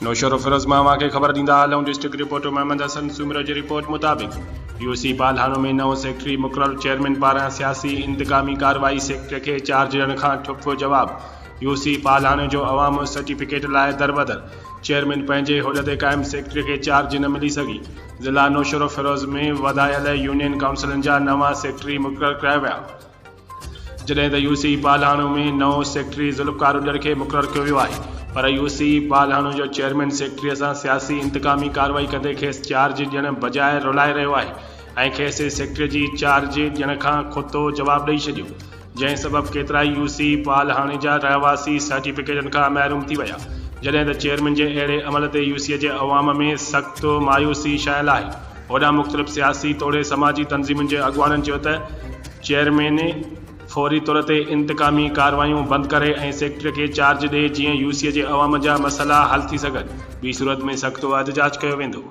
نوشهروفيروز مان اوهان کي خبر ڏيندا هلون ڊسٽرڪٽ رپورٽر محمد حسن سومرو جي رپورٽ مطابق يو سي پالهاڻو ۾ نئون سيڪريٽري مقرر چيئرمين پاران سياسي انتقامي ڪارروائي سيڪريٽري کي چارج ڏيڻ کان ٺپ جواب يو سي پالهاڻو جو عوام سرٽيفڪيٽ لاء دربدر چيئرمين پنهنجي هوڏ تي قائم سيڪريٽري کي چارج نه ملي سگهي ضلع نوشهروفيروز ۾ وڌايل يونين ڪائونسلن جا نوان سيڪريٽري مقرر ڪيا ويا. جڏهن ته يو سي پالهاڻو ۾ نئون سيڪريٽري ذوالفقار اڏڙ کي مقرر ڪيو ويو آهي پر يو سي پالهاڻو جو چيئرمين سيڪريٽري سان سياسي انتقامي ڪارروائي ڪندي کيس چارج ڏيڻ بجاء رلائي رهيو آهي ۽ کيس سيڪريٽري جي چارج ڏيڻ کان کتو جواب ڏئي ڇڏيو جنهن سبب ڪيترائي يو سي پالهاڻي جا رهواسي سرٽيفڪيٽن کان محروم ٿي ويا جڏهن ته چيئرمين جي اهڙي عمل تي يو سي جي عوام ۾ سخت مايوسي ڇانيل آهي. هوڏانهن مختلف سياسي توڙي سماجي تنظيمن جي اڳواڻن چيو ته چيئرمين فوري طور تي انتقامي ڪارروايون بند ڪري ۽ سيڪريٽري کي چارج ڏئي جيئن يو سي جي عوام جا مسئلا حل ٿي سگهن ٻي صورت ۾ سخت احتجاج ڪيو ويندو.